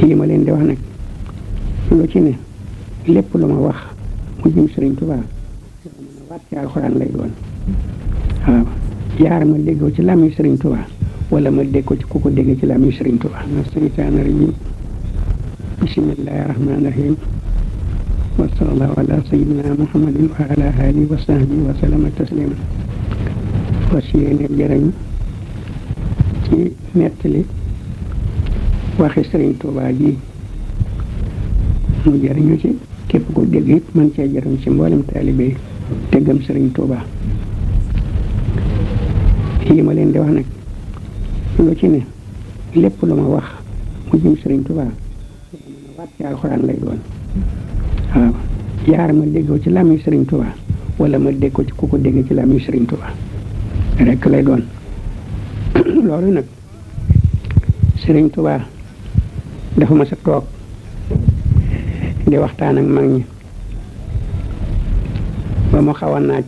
yi ma leen di wax nag lu ci ne lépp lu ma wax mu jëm Sëriñ Tuubaa mën a waat ci alxuraan lay doon waaw yaar ma déggoo ci làmmiñ Sëriñ Tuubaa wala ma dégg ko ci ku ko dégg ci làmmiñ Sëriñ Tuubaa na seytaane rajiim bismillaahi rahmaani rahiim wa sallallahu ala sayyidina muhammadin wa ala alihi wa sahbihi wa sallama taslima fas yéene jërëñ ci nettali waxi Sëriñ Tuubaa ji mu jëriñu ci képp ko dégg it man cee jëriñ ci mboolem taalibe yi te gëm Sëriñ Tuubaa yi ma leen di wax nag lu ci ne lépp lu ma wax mu jëm Sëriñ Tuubaa mën a waat ci alxuraan lay doon waaw yaar ma déggoo ci làmmiñ Sëriñ Tuubaa wala ma dégg ko ci ku ko dégg ci làmmiñ Sëriñ Tuubaa rekk lay doon loolu nag Sëriñ Tuubaa dafa ma sa toog di waxtaan ak mag ñi ba mu xaw a naaj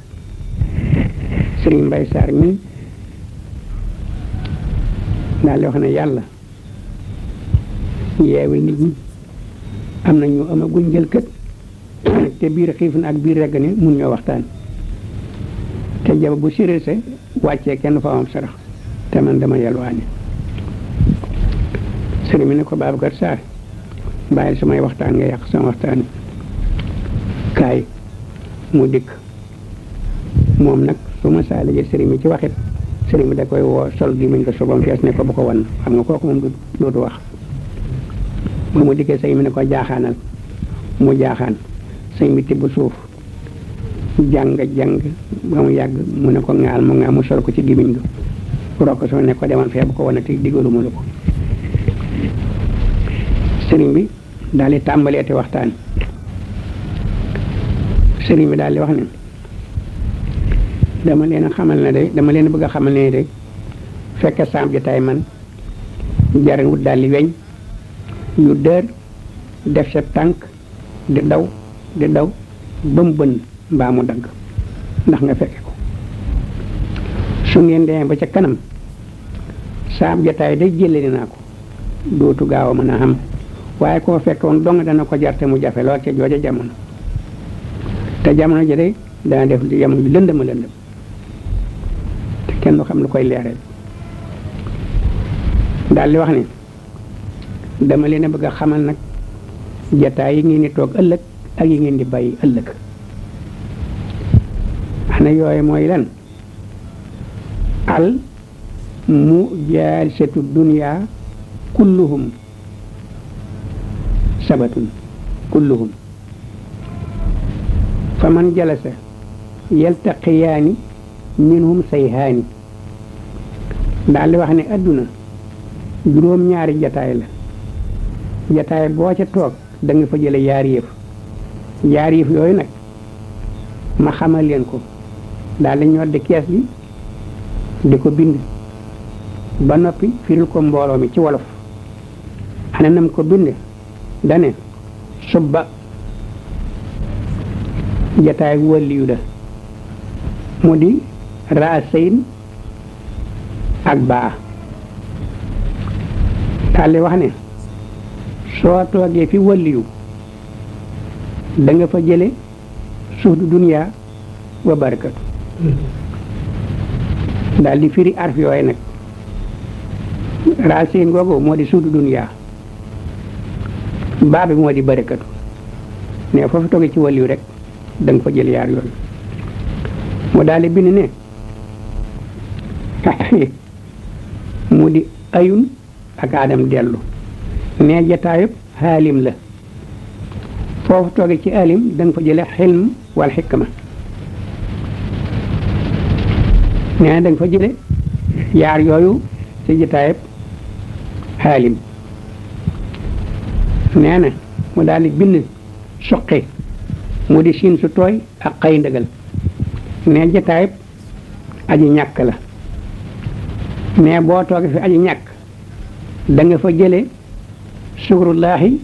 Sëriñ Mbay Saar mi daal di wax ne yàlla yeewul nit ñi am na ñu amaguñ jël kët te biir xiif na ak biir regg ne mun ñoo waxtaan te jaba bu sirése wàccee kenn fa am sarax te man dama yelwaani sëriñ mi ne ko Babacar Sarr bàyyil samay waxtaan nga yàq sama waxtaan kaay mu dikk moom nag su ma saa léegi sëriñ mi ci waxit sëriñ bi da koy woo sol gi muñ ko sobam fees ne ko bu ko wan xam nga kooku moom dootu wax ba mu dikkee sëriñ mi ne ko jaaxaanal mu jaaxaan sëriñ bi tibb suuf jàng ba mu yàgg mu ne ko ŋaal mu ŋaal mu sol ko ci gimiñ ga rokk soo ne ko demal fee bu ko wan te digaluma la ko sëriñ bi daal di tàmbaleeti waxtaan sëriñ bi daal di wax ne dama leen bëgg a xamal ne de fekk saam jotaay man jariñ wut daal di weñ yu dër def sa tànk di daw ba mu bënn mbaa mu dagg ndax nga fekke ko su ngeen demee ba ca kanam saam jotaay day jëlee naa ko dootu gaaw a mën a xam waaye koo fekkoon dong dana ko jarte mu jafe lool ca jooja jamono te jamono ji de dana def jamono bi lëndëm te kenn du xam lu koy leeral daal di wax ne dama leen a bëgg a xamal nag jataay yi ngeen di toog ëllëg ak yi ngeen di bàyyi ëllëg xana yooyu mooy lan al mu jaalisatu dunya kulluhum sabatun kulluhum fa man jalasa yaltaqiyaani minhum sayhaani daal di wax ne adduna juróom ñaari jataay la jataay boo ca toog da nga fa jële yaari yëf yooyu nag ma xamal leen ko daal di ñoddi kees bi di ko bind ba noppi firil ko mbooloo mi ci wolof ana nam ko bind dane subba jataay wàlliyu la mu di raasayn ak baa daal di wax ne soo toogee fi wàlliyu da nga fa jële suudu duniyaa wa barakatu daal di firi arf yooyu nag raasayn googu moo di suudu duniyaa baa bi moo di barakatu ne foofu toogee ci wàlliyu rek da nga fa jël yaar yooyu mu daal di bind ne mu di ayun ak adam dellu ne jataayub xaalim la foofu tooge ci alim da nga fa jële xilm wal xikma nee na da nga fa jële yaar yooyu ci jataayub xaalim nee na mu daal di bind suqi mu di siin su tooy ak xëy ndëgal ne jataayub aji ñàkk la mais boo toogee fi aji ñàkk da nga fa jële sukrullaahi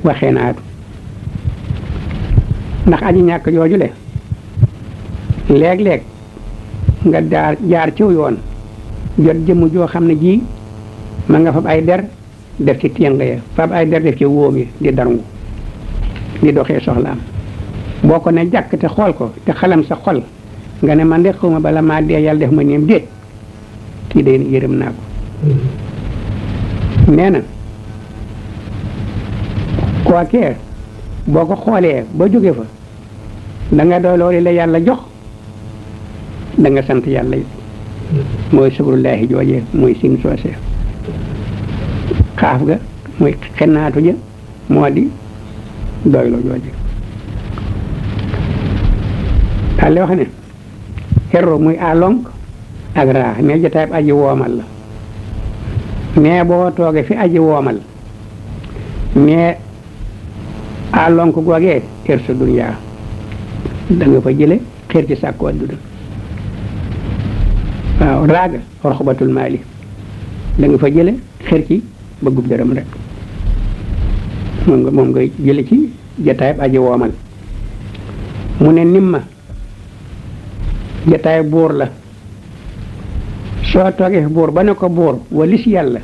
wa xenaatu ndax aji ñàkk jooju le léeg-léeg nga jaar ciw yoon jot jëmm joo xam ne ji ma nga fa ay der def ci téng ya fab ay der def ci wóom yi di darngu di doxee soxlaam boo ko ne jàkk te xool ko te xalam sa xol nga ne man de xawma bala maa dee yàlla def ma néem déet kii de yërëm naa ko nee na kookee boo ko xoolee ba jóge fa da nga doy loolu la yàlla jox da nga sant yàlla it mooy sukrullaahi joojee mooy sin soosee xaaf ga mooy xennaatu ja moo di doylo jooje daal di wax ne xerro muy alonk ak raax mais jotaayab aji woomal la mais boo toogee fi aji woomal mais alonk googee xer sa duniyaa da nga fa jële xer ci sàkku adduna waaw raaga roxbatul maali da nga fa jële xer ci bëggub dërëm rek moom nga jële ci jotaayab aji woomal mu ne nimma jotaay buur la soo toogee fi buur ba ne ko buur walis yàlla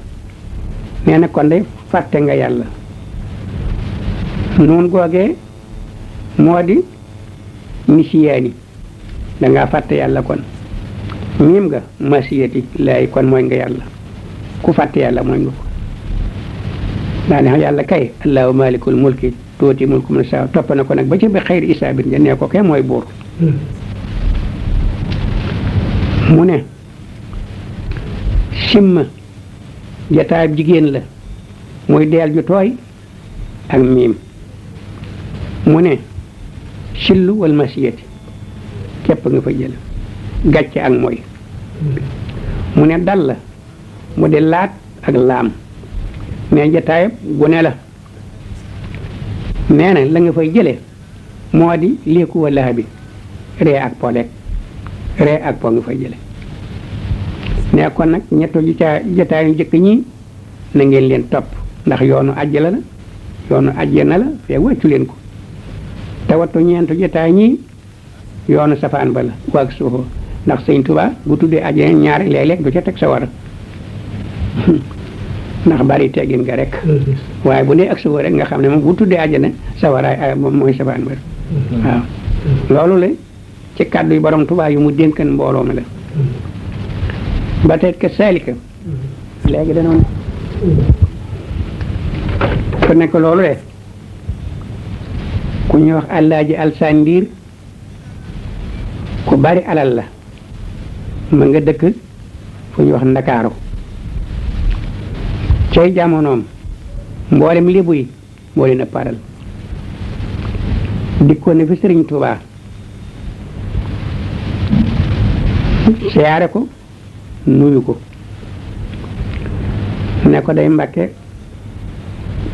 nee na kon de fàtte nga yàlla noonu googee moo di nisiyaani dangaa fàtte yàlla kon miim nga masiyati laay kon mooy nga yàlla ku fàtte yàlla mooy nga ko daane yàlla kay allahu malikul mulki tuuti mulku man saa topp na ko nag ba ci bi xayri isaabit ja nee ko kay mooy buur mu ne simma jataayab jigéen la muy deel ju tooy ak miim mu ne sillu wal masiyati képp nga fa jël gàcce ak mooy mu ne dal la mu di laat ak laam mais jataayab gune la nee na la nga fay jële moo di léeku wala bi ree ak polek ree ak po nga fay jële ne kon nag ñetto jataayu njëkk ñi na ngeen leen topp ndax yoonu àjjana la yoonu àjjana la fee wàccu leen ko te wattu ñeentu jataay ñi yoonu safaan ba la waag suufoo ndax sëñ Tuubaa bu tuddee àjjana ñaari léeg-léeg du ca teg sa war ndax bari teggin nga rek waaye bu dee ak suufoo rek nga xam ne moom bu tuddee àjjana sa waraay moom mooy safaan ba waaw loolu la ci kàddu yi borom Tuubaa yu mu dénkan mbooloo mi la ba tey que saalika léegi danoon ko nekk loolu de ku ñuy wax Alaaji Alsaan Ndiir ku bari alal la ma nga dëkk fu ñuy wax Ndakaaru cay jamonoom mboolem lébu yi moo leen ëpp alal dikkoon na fi Sëriñ Tuubaa siyaare ko nuyu ko ne ko day Mbàkke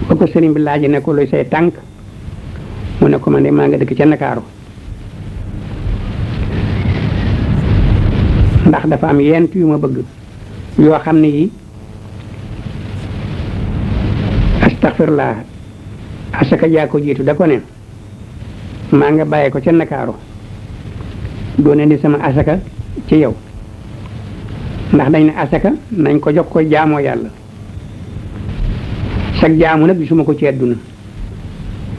ba ko sëriñ bi laaj ne ko luy say tànk mu ne ko man de maa nga dëkk ca Ndakaaru ndax dafa am yent yu ma bëgg yoo xam ne yi astaghfirullah asaka jaa ko jiitu da ko ne maa nga bàyyi ko ca Ndakaaru doone ni sama asaka ci yow ndax dañ ne asaka nañ ko jox ko jaamoo yàlla sag jaamu nag gisuma ko ci àdduna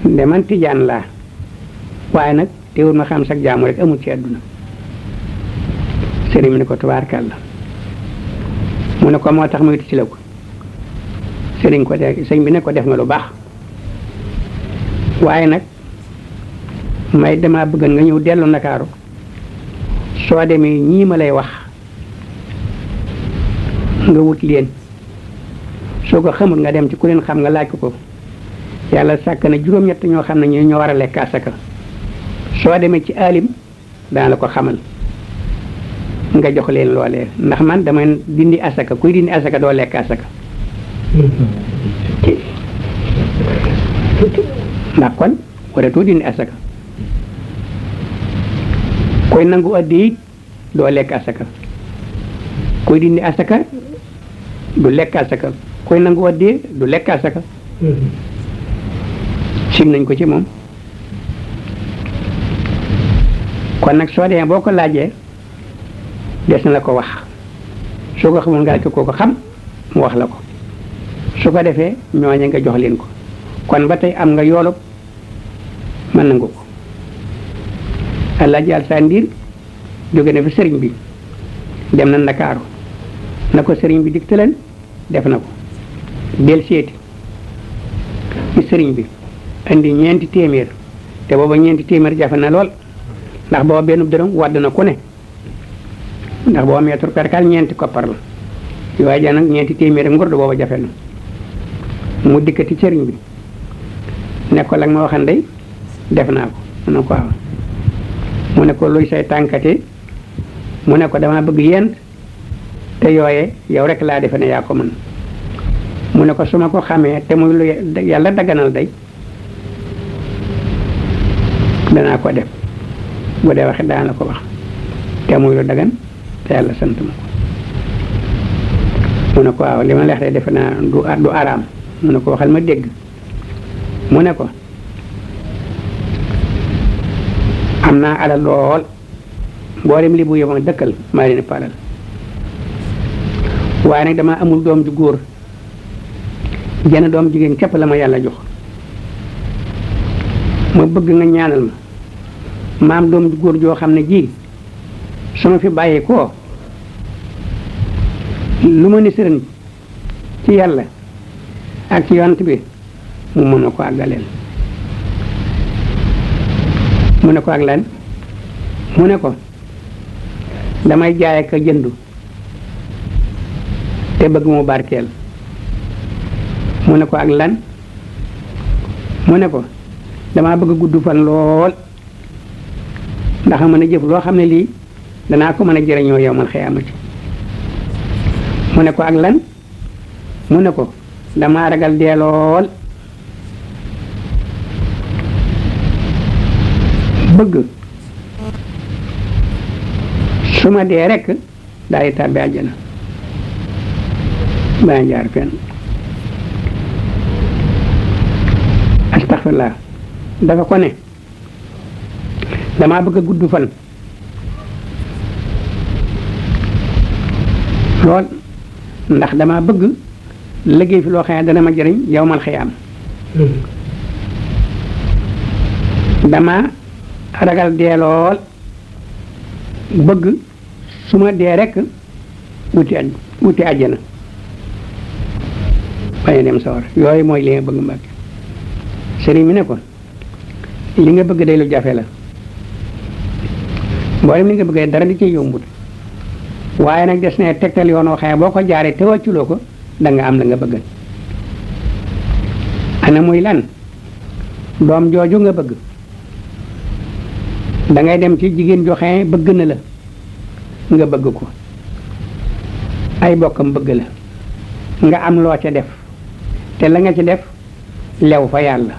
nde man tijaan laa waaye nag teewul ma xam sag jaamu rek amul ci àdduna sëriñ mi ne ko tubaarkàlla mu ne ko moo tax ma witi ci la ko sëriñ bi ne ko def nga lu baax waaye nag may dama bëgg nga ñëw dellu Ndakaaru soo demee ñii ma lay wax nga wut leen soo ko xamul nga dem ci ku leen xam nga laaj ko yàlla sàkk na juróom-ñett ñoo xam ne ñoo war a lekk asaka soo demee ci alim dana la ko xamal nga jox leen loolee ndax man damay dindi asaka kuy dindi asaka doo lekk asaka ndax kon waratoo dindi asaka koy nangu addi it doo lekk asaka koy dindi asaka du lekk asaka koy nangu addi du lekk asaka sim nañ ko ci moom kon nag soo demee boo ko laajee des na la ko wax soo ko xamul nga laaj ko xam mu wax la ko su ko defee ñooñe nga jox leen ko kon ba tey am nga yoolub mën nangu ko Alaaji Alsaan Ndiir jóge na fi sëriñ bi dem na Ndakaaru na ko sëriñ bi digte leen def na ko del seeti ci sëriñ bi indi 4 téeméer te booba 4 téeméer jafe na lool ndax booba benn dërëm wadd na ku ne ndax booba mètre percal 4 koppar la waaye ja nag 4 téeméer ngurdu booba jafe na mu dikkati sëriñ bi ne ko la nga ma waxan day def naa ko mu ne ko waaw mu ne ko luy say tànkate mu ne ko dama bëgg yent te yooye yow rek laa defe ne yaa ko mën mu ne ko su ma ko xamee te muy lu yàlla daganal day danaa ko def bu dee waxe daan la ko wax te muy lu dagan te yàlla sant ma ko mu ne ko waaw li ma leex de defe naa du araam mu ne ko waxal ma dégg mu ne ko am naa alal lool mboolem li bu yoma dëkkal maa leen palal waaye nag dama amul doom ju góor jenn doom jigéen képp la ma yàlla jox ma bëgg nga ñaanal ma am doom ju góor joo xam ne ji su ma fi bàyyee koo lu ma ni sëriñ ci yàlla ak ci yonent bi mu mën na ko àggaleel mu ne ko ak lan mu ne ko damay jaay ak jëndu te bëgg mu barkeel mu ne ko ak lan mu ne ko damaa bëgg gudd fan lool ndax mën a jëf loo xam ne lii danaa ko mën a jëriñoo yow man xiyaamati mu ne ko ak lan mu ne ko damaa ragal dee lool bëgg su ma dee rekk daal di tàbbi àjjana baa jaar fenn astaxfirullah dafa ko ne damaa bëgg a gudd fan lool ndax damaa bëgg liggéey fi loo xam ne dana ma jëriñ yow mal xiyaam dama ragal dee lool bëgg su ma dee rekk wuti àjjana bañ a dem sawar yooyu mooy li nga bëgg Mbàkke sëriñ mi ne ko li nga bëgg day lu jafe la mboolem li nga bëgg dara di ci yombut waaye nag des ne tegtal yoon woo xam ne boo ko jaaree te wàcculoo ko da nga am la nga bëgg ana muy lan doom jooju nga bëgg da ngay dem ci jigéen joxe bëgg na la nga bëgg ko ay bokkam bëgg la nga am loo ca def te la nga ci def lew fa yàlla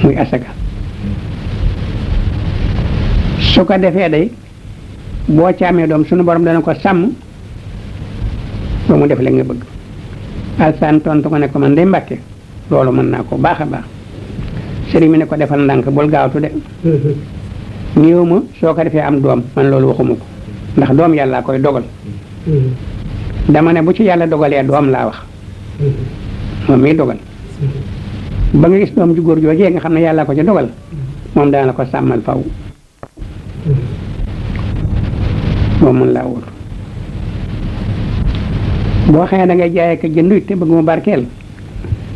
muy asaka su ko defee day boo ci amee doom sunu borom dana ko sàmm ba mu def la nga bëgg Alsaan tontu ko ne ko man day Mbàkke loolu mën naa ko baax a baax sëriñ mi ne ko defal ndànk bul gaawtu de néew ma soo ko defee am doom man loolu waxuma ko ndax doom yàlla koy dogal dama ne bu ci yàlla dogalee doom laa wax moom miy dogal ba nga gis doom ju góor joojee nga xam ne yàlla ko ci dogal moom dana la ko sàmmal faw moom mën laa wóor boo xëyee da ngay jaayee ko jënd te bëgg mu barkeel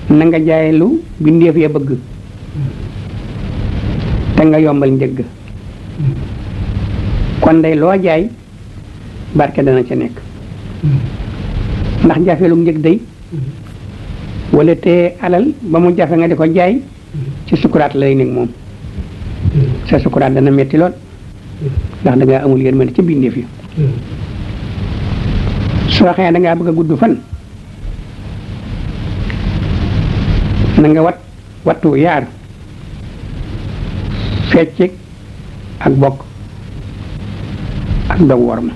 na nga jaay lu bindeef ya bëgg te nga yombal njëgg kon day loo jaay barke dana ca nekk ndax jafelu njëg day wala te alal ba mu jafe nga di ko jaay ci sukuraat lay nekk moom sa sukuraat dana metti lool ndax da ngaa amul yërmande ci bindeef yi soo xëyee da ngaa bëgg a gudd fan na nga wattu yaar fecc ak bokk ak dog war ma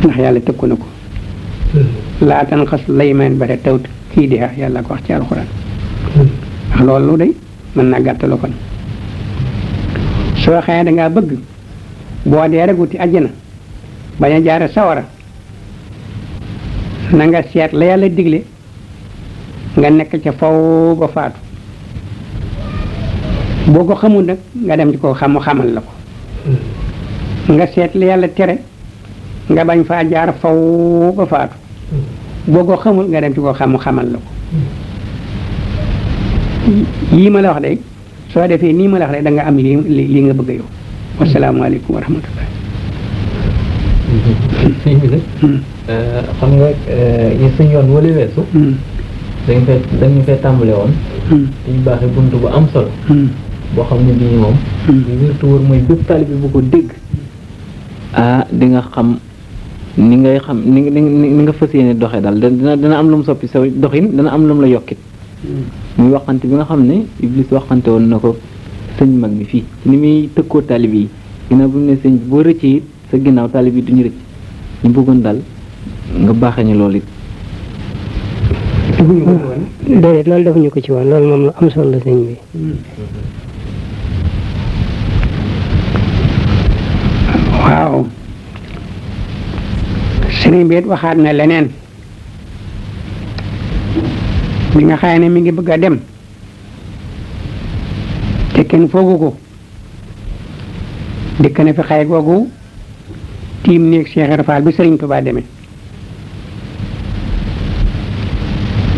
ndax yàlla tëkku na ko laa tan xas laymaan ba te tawt kii di yàlla ko wax ci alxuraan ndax loolu day mën naa gàttalu fan soo xëyee da ngaa bëgg boo dee rek wuti àjjana bañ a jaare sawara na nga seet la yàlla digle nga nekk ca faw ba faatu boo ko xamul nag nga dem ci ko xamu xamal la ko nga seet la yàlla tere nga bañ faa jaar faw ba faatu boo ko xamul nga dem ci ko xamu xamal la ko yii ma la wax de soo defee nii ma la wax de da nga am lii nga bëgg yow wasalaamaaleykum wa rahmatullah sëñ bi nag xam nga yi suñ yoon wala weesu dañu fee tàmbale woon suñu baaxee buntu bu am solo boo xam ne bii moom li wértu wër mooy bépp taalibe bi bu ko dégg di nga xam ni ngay xam ni nga fas yéene doxee daal dana am lu mu soppi sa doxin dana am lu mu la yokkit muy waxante bi nga xam ne Iblis waxante woon na ko sëñ mag mi fii ni muy tëkkoo taalibe yi ginnaaw bu mu ne sëñ boo rëccee it sa ginnaaw taalibe yi duñu rëcc ñu bëggoon daal nga baaxee ñu loolu it déedéet loolu defuñu ko ci woon loolu moom lu am solo la sëñ bi waaw sëriñ bi it waxaat na leneen bi nga xaye ne mi ngi bëgg a dem te kenn foogu ko dikk na fi xaye googu tiim néeg Cheikh Ibra Fall bi sëriñ Tuubaa demee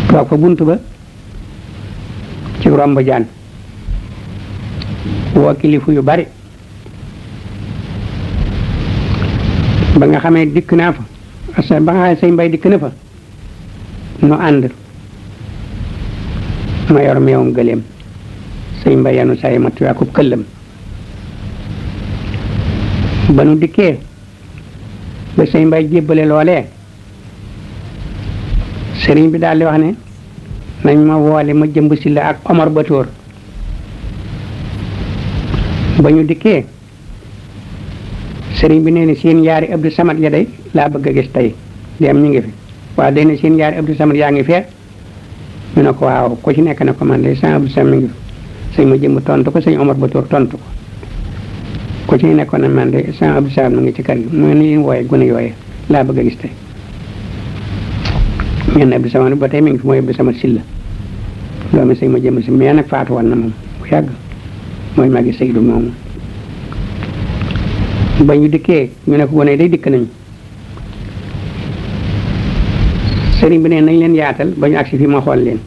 toog fa bunt ba ci romb jaan woo kilifa yu bari ba nga xamee dikk naa fa ba nga xamee sëñ Mbay dikk na fa nu ànd ma yor meewum gëléem sëñ Mbay yanu say ma tuyaa ko këllam ba nu dikkee ba sëñ Mbay jébbale loolee sëriñ bi daal di wax ne nañ ma woole ma jëmb si la ak Omar Batoor ba ñu dikkee sëriñ bi nee na seen yaari Abdou Samad ya day laa bëgg a gis tey dem ñu ngi fi waaw day ne seen yaari Abdou Samad yaa ngi fee ñu ne ko waaw ku ci nekk na ko man de sëñ Abdou Samad mi ngi fi sëñ ma jëmb tontu ko sëñ Omar Batoor tontu ko ku ci nekkoon na man de sëñ Abdou Samad mu ngi ci kër gi mu ne leen wooye gune yooye laa bëgg a gis tey ñenn Abdou Samad ba tey mi ngi fi mooy Abdou Samad Silla doomi sëñ ma jëmb si mais nag faatu woon na moom bu yàgg mooy magi Seydou moomu ba ñu dikkee ñu ne ko gone day dikk nañu sëriñ bi ne nañ leen yaatal ba ñu agsi fi ma xool leen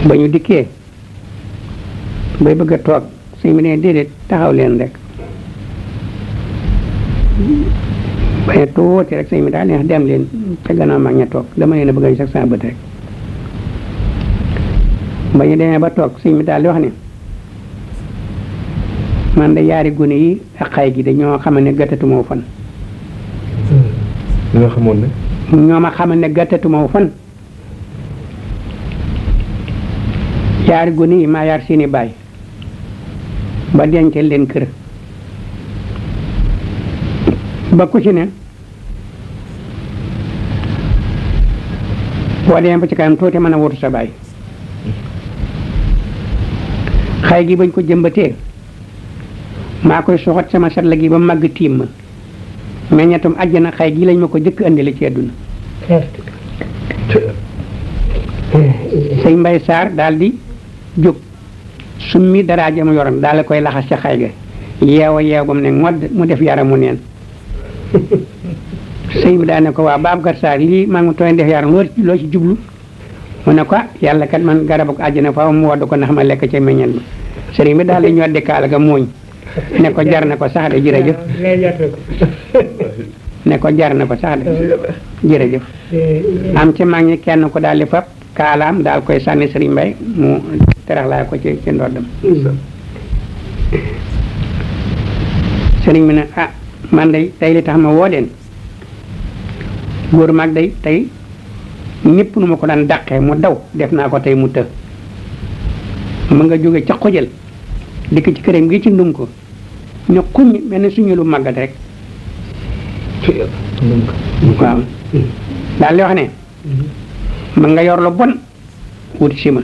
ba ñu dikkee bay bëgg a toog sëriñ bi ne déedéet taxaw leen rek ba ne tuuti rek sëriñ bi daal neex dem leen ca gannaaw mag ña toog dama leen a bëgg a sax saa bët rek ba ñu demee ba toog sëriñ bi daal di wax ne man de yaari gune yi ak xay gi dañoo xamal ne gàttatu moo fan nga xamoon ne ñoo ma xamal ne gàttatu moo fan yaari gune yi maa yar seeni baay ba dencal leen kër ba ku ci ne boo demee ba ci kanam tuuti mën a wutu sa baay xay gi bañ ko jëmbatee maa koy soxot sama satla gi ba màgg tiim ma meññatum àjjana xay gi lañ ma ko jëkk andile ci àdduna sëñ Mbay Saar daal di jóg summi daraa ja mu yoroon daal di koy laxas ca xay ga yeewa yeew ba mu ne ngodd mu def yaramu neen sëñ bi daal ne ko waa Babacar Saar lii maa ngi tooy def yaram loo ci jublu mu ne ko yàlla kat man garabu àjjana faaw mu wodd ko ndax ma lekk ca meññal ma sëriñ bi daal di ñoddi kaala ga muuñ ne ko jar na ko sax de jërëjëf ne ko jar na ko sax de jërëjëf am ci mag ñi kenn ko daal di fab kaalaam daal koy sànni sëriñ Mbay mu terax laa ko ci ndoddam sëriñ bi ne ah man day tey li tax ma woo leen góor mag day tey ñëpp nu ma ko daan dàqee mu daw def naa ko tey mu të mu nga jóge ca xojal dikk ci këram gi ci ndum ko ne xuññ mel ne suñu lu màggat rek waaw daal di wax ne ma nga yor lu bon wuti si ma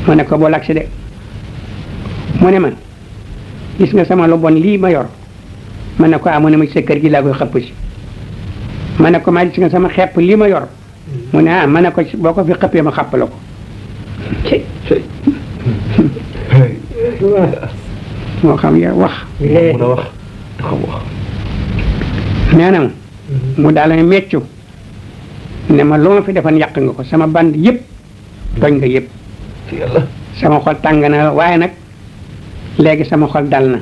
ma ne ko boo lagsi de mu ne ma gis nga sama lu bon lii ma yor ma ne ko mu ne ma ci sa kër gi laa koy xëpp si ma ne ko maa gis nga sama xepp lii ma yor mu ne ma ne ko boo ko fi xëppee ma xàpp la ko moo xam ya wax mun a wax xam wax nee na mu daal ne meccu ne ma lu ma fi defoon yàq nga ko sama band yëpp tooñ nga yëpp ci yàlla sama xol tàng na waaye nag léegi sama xol dal na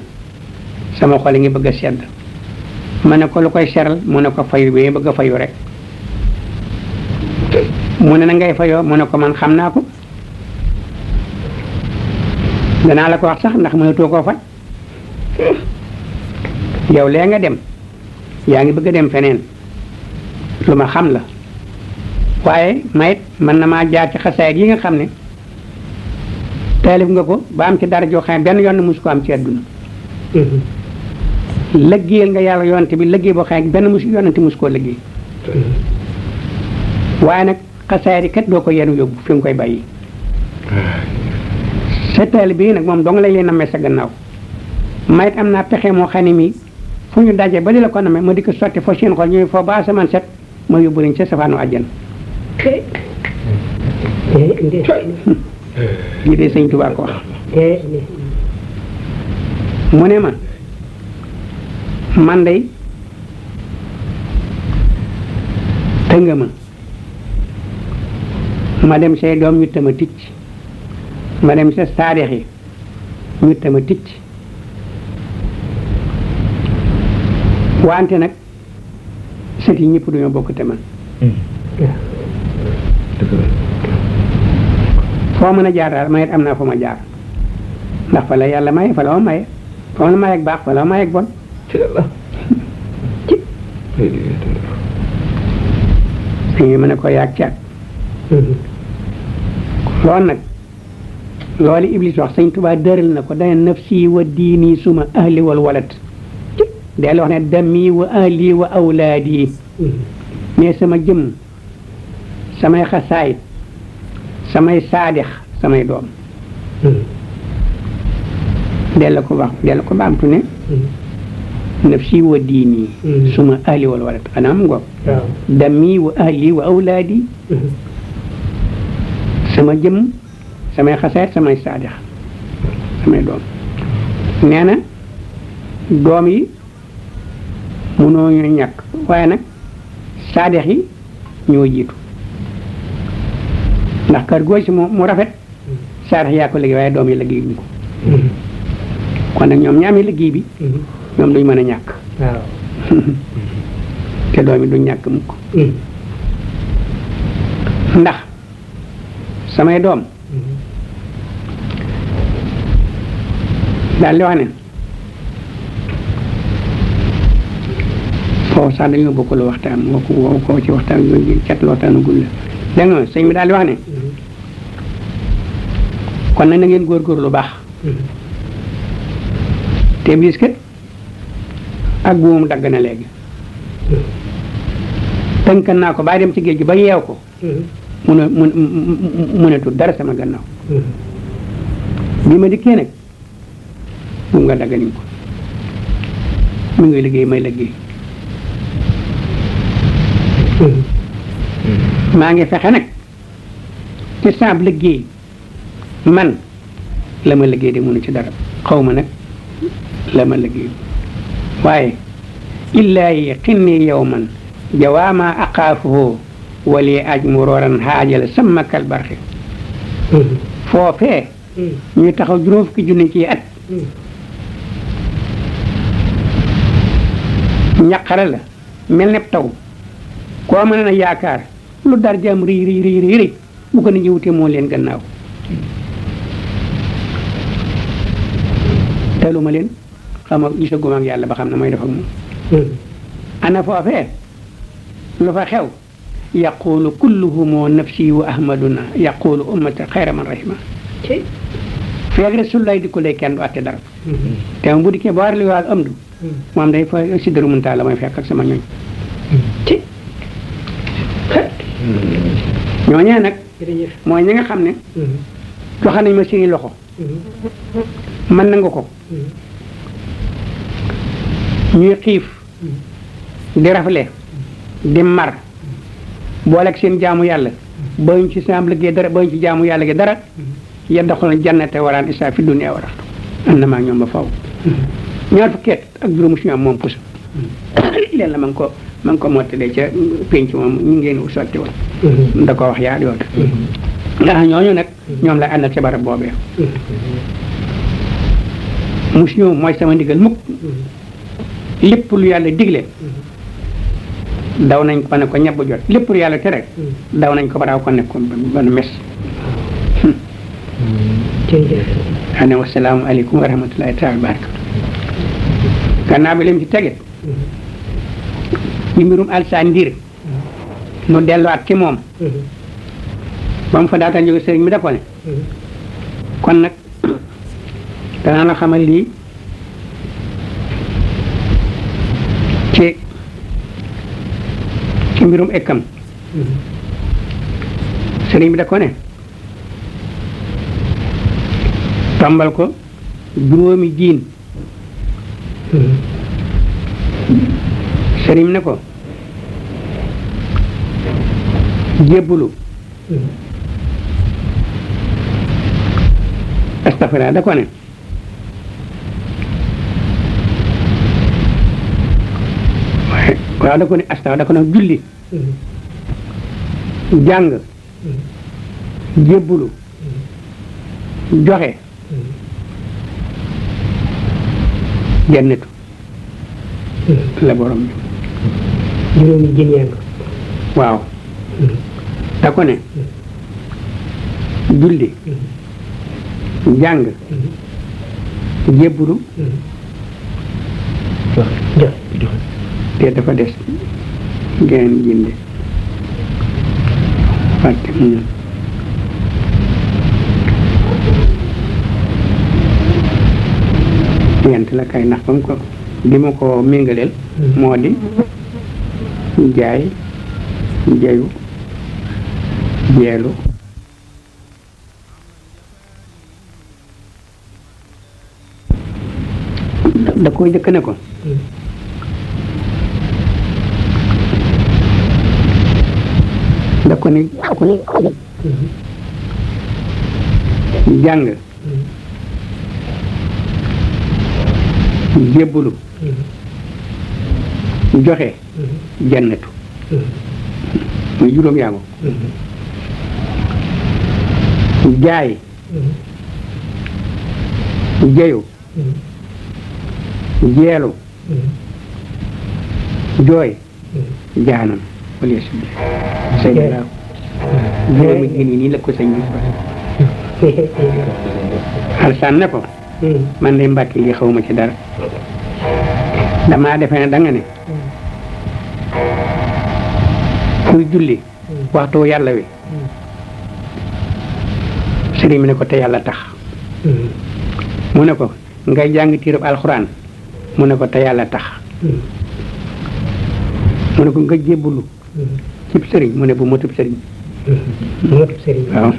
sama xol yi ngi bëgg a sedd ma ne ko lu koy seral mu ne ko fayu bi bëgg a fayu rek mu ne na ngay fayoo mu ne ko man xam naa ko danaa la ko wax sax ndax mënatoo koo faj yow lee nga dem yaa ngi bëgg a dem feneen lu ma xam la waaye mayit mën na maa jaar ci xasaayit yi nga xam ne taalif nga ko ba am ci dara joo xam ne benn yoon musu ko am ci àdduna lëggéeyal nga yàlla yonante bi lëggéey boo xam ne benn musu yonante musu koo lëggéey waaye nag xasaayit yi kat doo ko yenu yóbbu fi nga koy bàyyi sa taalif bii nag moom dong lañ leen namee sa gannaaw mayit am naa pexe moo xam ne mii fu ñu daje ba di la ko namee ma di ko sotti foo seen xol ñuy foo ba asamaan set ma yóbbu lañ ca safaanu àjjana lii de sëñ Tuubaa ko wax mu ne ma man day tënga ma dem say doom ñu tama ticc ma dem sa saadix yi ñu tama ticc wante nag sët yi ñëpp duñoo bokk te man foo mën a jaar daal mayet am naa fa ma jaar ndax fa la yàlla maye fa la ma maye fa ma maye ak baax fa la ma maye ak bon ñu mën a ko yaag caag loolu nag loolu Iblis wax sëñ Tuubaa dëral na ko dana nafsi wa diini suma ahli wal walad del wax ne dami wa ahli wa awlaadi mais sama jëm samay xasaayit samay saadix samay doom del ko baamtu ne nafsi wa diini suma ahli wal walad xanaa mu ngoog dami wa ahli wa awlaadi sama jëm samay xasaayit samay saadix samay doom nee na doom yi mënoo ñu ñàkk waaye nag saadix yi ñoo jiitu ndax kër goo ci mu rafet saadix yaa ko liggéey waaye doom yi liggéey ñu ko kon nag ñoom ñaami liggéey bi ñoom duñ mën a ñàkk te doom yi duñ ñàkk mukk ndax samay doom daal di wax ne foofu sax dañoo bokkul waxtaan woo ko ci waxtaan cat waxtaanu gul la dégg nga sëñ bi daal di wax ne kon nag na ngeen góorgóorlu lu baax te bis kat ak buumam dagg na léegi tënkan naa ko bàyyi dem ci géej gi ba yeew ko mënatul dara sama gannaaw bi ma dikkee nag buum nga dagg niñ ko mu ngi liggéey may liggéey maa ngi fexe nag ci saab liggéey man la ma liggéey de mënu ci dara xaw ma nag la ma liggéey waaye illaahi xinni yawman jawaama aqaafuhu wali aj murooran haajal sammakal barxe foofee ñu taxaw juróom fukki junni ci at ñaqara la mel ne taw koo mën a yaakaar lu dar jam rii bu ko nit ñi wutee moo leen gannaaw teluma leen xam nga gisaguma ak yàlla ba xam ne mooy def ak moom ana foofee lu fa xew yaqulu kulluhumu nafsi wa ahmaduna yaqulu ummata xayra man rahima feeg rasulullah di ko lay kenn du atte dara te moom bu dikkee ba war li waa am du moom day fa si dëru muntaa la mooy fekk ak sama ñooñ ñooñee nag mooy ñi nga xam ne joxe nañ ma seeni loxo man na nga ko ñuy xiif di rafle di mar booleeg seen jaamu yàlla bañ ci saam liggéey dara bañ ci jaamu yàlla gi dara yadxuluna jannata waraan isa fi dunya war a ànd na maa ñoom ba faw ñaar fukki at ak juróom si ñoom moom pusa leen la ma ngi ko mottalee ca penc moom ñu ngeen sotti woon da ko wax yaa yoon ndax ñooñu nag ñoom lay àndal ca barab boobee mus ñëw mooy sama ndigal mukk lépp lu yàlla digle daw nañ ko ba ne ko ñebb jot lépp lu yàlla tere daw nañ ko ba daaw ko nekk ba nu mes ane wasalaamu aleykum wa rahmatullahi taala wa barakatu gannaaw bi lim ci teget ci mbirum alsaan ndir nu delluwaat ci moom ba mu fa daataan jóge sëriñ mi da ko ne kon nag danaa la xamal lii ci mbirum ekkam sëriñ bi da ko ne tombal ko juróomi jiin sëriñ ne ko jébbulu astafurlah da ko ne waaw da ko ne astafurlah da ko ne julli jàng jébbulu joxe jannatu la borom bi juróomi jën yaa waaw da ko ne julli jàng jébbulu te dafa des geneen jinde fàtte mu yent la kay ndax ba mu ko li ma ko méngaleel moo di jaay jayu jeelu da koy jëkk ne ko da ko ne jàng jébbulu joxe jannatu muy juróom yaa ngo jaay jeyu jeelu jooy jaanam wala si sëñ bi laaw juróomi jën yi nii la ko sëñ bi alsaan ne ko man de mbàkki li xawma ci dara damaa defe ne da nga ne kuy julli waxtu yàlla wi sëriñ mi ne ko te yàlla tax mu ne ko ngay jàng tiirub alxuraan mu ne ko te yàlla tax mu ne ko nga jébbulu cib sëriñ mu ne bu motub sëriñ waaw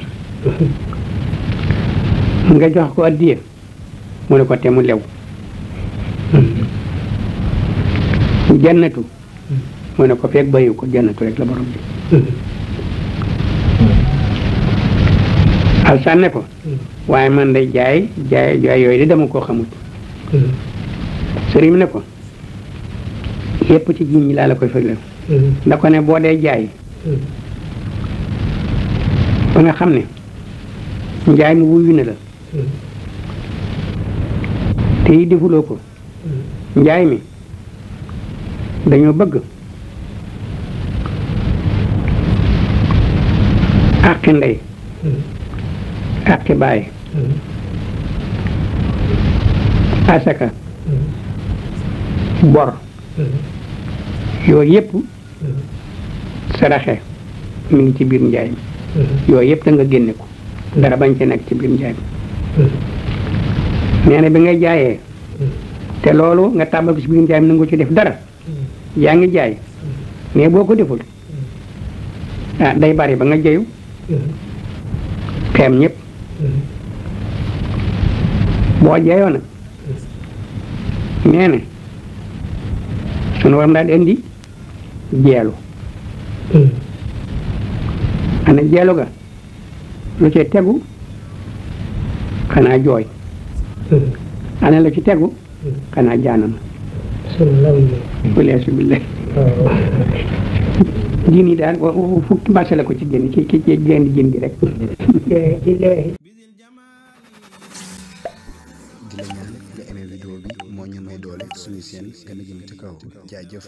nga jox ko addiya mu ne ko te mu lew jannatu mu ne ko feeg bayu ko jannatu rek la borom bi alsaan ne ko waaye man day jaay yooyu di dama koo xamut sëriñ ne ko yépp ci jiñ ñi laa la koy fëgal da ko ne boo dee jaay ba nga xam ne njaay mu wuyu na la te yi defuloo ko njaay mi dañoo bëgg àqi ndey àqi baay asaka bor yooyu yëpp saraxe mi ngi ci biir njaay mi yooyu yëpp da nga génne ko dara bañ ci nekk ci biir njaay mi nee na bi ngay jaayee te loolu nga tàmbal ko ci biir njaay mi nangu ci def dara yaa ngi jaay mais boo ko deful ah day bari ba nga jeyu xeem ñëpp boo jeyoo nag nee na kon war naa indi jeelu ana jeelu ga lu ci tegu xanaa jooy ana la ci tegu xanaa jaanam waleesu billahi jin yi daal fukki marché la ko ci génn ci génn jin gi rek di la ñaan nga aimé vidéo bi moo ñu may doole suñu seen gën a jëm ci kaw jaajëf